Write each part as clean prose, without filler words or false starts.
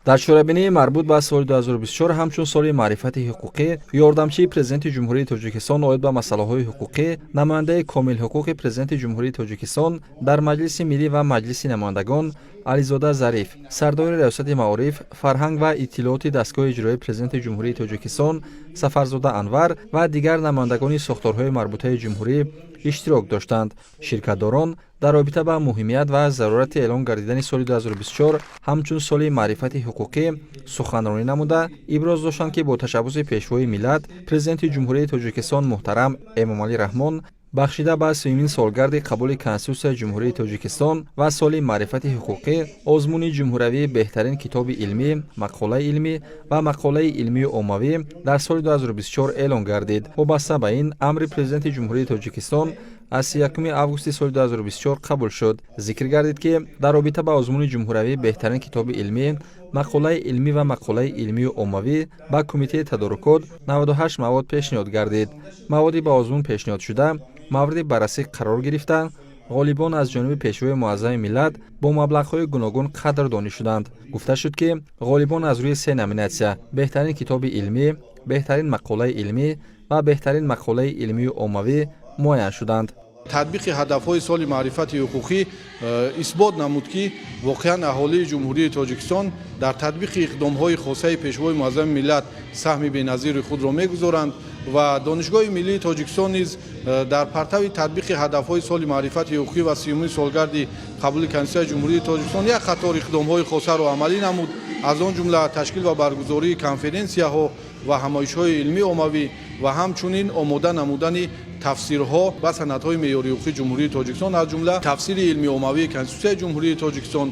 Дар чорабинии марбут ба соли 2024 ҳамчун соли маърифати ҳуқуқӣ, ёрдамчии Президенти Ҷумҳурии Тоҷикистон оид ба масъалаҳои ҳуқуқӣ, намояндаи комилҳуқуқи Президенти Ҷумҳурии Тоҷикистон дар Маҷлиси Миллӣ ва Маҷлиси Намояндагон Ализода Зариф, сардори Раёсати маориф, фарҳанг ва иттилооти дастгоҳи иҷроии Президенти Ҷумҳурии Тоҷикистон Сафарзода Анвар ва дигар намояндагони сохторҳои марбутаи ҷумҳурӣ иштирок доштанд. Ширкатдорон дар робита ба муҳимият ва зарурати эълон гардидани соли 2024 ҳамчун соли маърифати ҳуқуқӣ суханронӣ намуда, иброз доштанд, ки бо ташаббуси Пешвои миллат, Президенти Ҷумҳурии Тоҷикистон муҳтарам Эмомалӣ Раҳмон, бахшида ба сеюмин солгарди қабули Конститутсияи Ҷумҳурии Тоҷикистон ва соли маърифати ҳуқуқӣ, озмуни ҷумҳуриявии беҳтарин китоби илмӣ, мақолаи илмӣ ва мақолаи илмию оммавӣ дар соли 2024 эълон гардид. Вобаста ба ин, амри Президенти Ҷумҳурии Тоҷикистон аз 31 августи соли 2024 қабул шуд. Зикр гардид, ки дар робита ба озмуни ҷумҳуриявии беҳтарин китоби илмӣ, мақолаи илмӣ ва мақолаи илмию оммавӣ ба Кумитаи тадорукот 98 мавод пешниҳод гардид. Маводи ба озмун пешниҳодшуда мавриди баррасӣ қарор гирифта, ғолибон аз ҷониби Пешвои муаззами миллат бо маблағҳои гуногун қадрдонӣ шуданд. Гуфта шуд, ки ғолибон аз рӯи се номинатсия: беҳтарин китоби илмӣ, беҳтарин мақолаи илмӣ ва беҳтарин мақолаи илмию оммавӣ муайян шуданд. Татбиқи ҳадафҳои соли маърифати ҳуқуқӣ исбот намуд, ки воқеан аҳолии Ҷумҳурии Тоҷикистон дар татбиқи иқдомҳои хосаи Пешвои муаззами миллат саҳми беназири худро мегузоранд ва Донишгоҳи миллии Тоҷикистон низ дар партави татбиқи ҳадафҳои соли маърифати ҳуқуқӣ ва сиюмин солгарди қабули Конститутсияи Ҷумҳурии Тоҷикистон як қатор иқдомҳои хосаро амалӣ намуд, аз он ҷумла ташкил ва баргузории конференсияҳо ва ҳамоишҳои илмии оммавӣ ва ҳамчунин омода намудани тафсирҳо ба санадҳои меъёрии ҳуқуқии Ҷумҳурии Тоҷикистон, аз ҷумла тафсири илмии оммавии Конститутсияи Ҷумҳурии Тоҷикистон,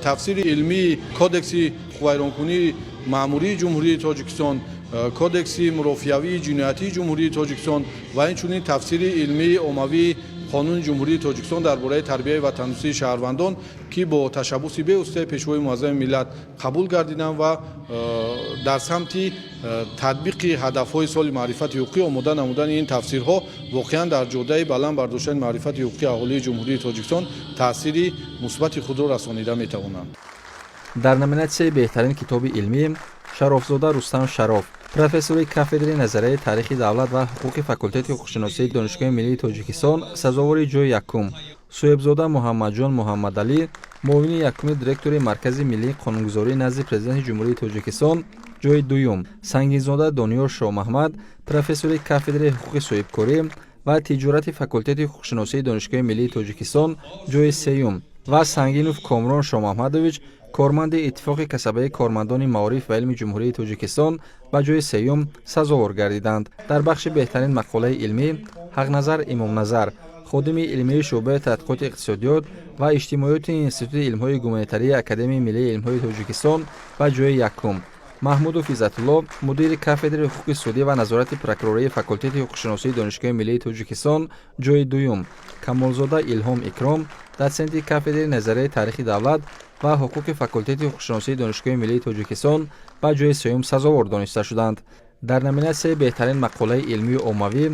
тафсири илмии Кодекси ҳуқуқвайронкунии маъмурии Ҷумҳурии Тоҷикистон, Кодекси мурофиавии ҷиноятии Ҷумҳурии Тоҷикистон ва инчунин тафсири илмии оммавии Қонуни Ҷумҳурии Тоҷикистон дар бораи тарбияи ватандӯстии шаҳрвандон, ки бо ташаббуси бевоситаи Пешвои муаззами миллат қабул гардиданд ва дар самти татбиқи ҳадафҳои соли маърифати ҳуқуқӣ омода намудани ин тафсирҳо воқеан дар ҷодаи баланд бардоштани маърифати ҳуқуқии аҳолии Ҷумҳурии Тоҷикистон таъсири мусбати худро расонида метавонанд. Дар номинатсияи беҳтарин китоби илмӣ Шарофзода Рустам Шароф, профессори кафедраи назарияи таърихи давлат ва ҳуқуқи факултети ҳуқуқшиносии Донишгоҳи миллии Тоҷикистон, сазовори ҷои якум, Соҳибзода Муҳаммадҷон Муҳаммадалӣ, муовини якуми директори Маркази миллии қонунгузорӣ назди Президенти Ҷумҳурии Тоҷикистон, ҷои дуюм, Сангинзода Дониёр Шоҳмаҳмад, профессори кафедраи ҳуқуқи соҳибкорӣ ва тиҷорати факултети ҳуқуқшиносии Донишгоҳи миллии Тоҷикистон, ҷои сеюм ва Сангинов Комрон Шоҳмаҳмадович, корманди Иттифоқи касабаи кормандони маориф ва илми Ҷумҳурии Тоҷикистон, ба ҷои сеюм сазовор гардиданд. Дар бахши беҳтарин мақолаи илмӣ Ҳақназар Имомназар, ходими илмии шӯъбаи тадқиқоти иқтисодиёт ва иҷтимоиёти Институти илмҳои гуманитарии Академияи миллии илмҳои Тоҷикистон, ба ҷои якум, Маҳмудов Иззатулло, мудири кафедраи ҳуқуқи судӣ ва назорати прокурории факултети ҳуқуқшиносии Донишгоҳи миллии Тоҷикистон, ҷои дуюм, Камолзода Илҳом Икром, дотсенти кафедраи назарияи таърихи давлат ва ҳуқуқи факултети ҳуқуқшиносии Донишгоҳи миллии Тоҷикистон, ба ҷои сеюм сазовор дониста шуданд. Дар номинатсияи беҳтарин мақолаи илмию оммавӣ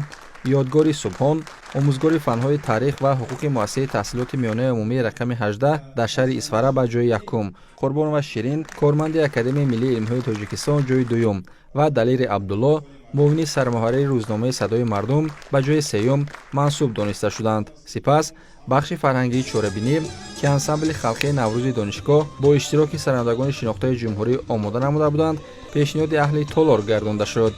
Ёдгори Субҳон, омӯзгори фанҳои таърих ва ҳуқуқи Муассисаи таҳсилоти миёнаи умумии рақами 18 дар шаҳри Исфара, ба ҷои якум, Қурбонова Ширин, корманди Академияи миллии илмҳои Тоҷикистон, ҷои дуюм ва Далери Абдулло, муовини сармуҳаррири рӯзномаи «Садои мардум», ба ҷои сеюм мансуб дониста шуданд. Сипас бахши фарҳангии чорабинӣ, ки ансамбли халқии Наврӯзи донишгоҳ бо иштироки сарояндагони шинохтаи ҷумҳурӣ омода намуда буданд, пешниҳоди аҳли толор гардонда шуд.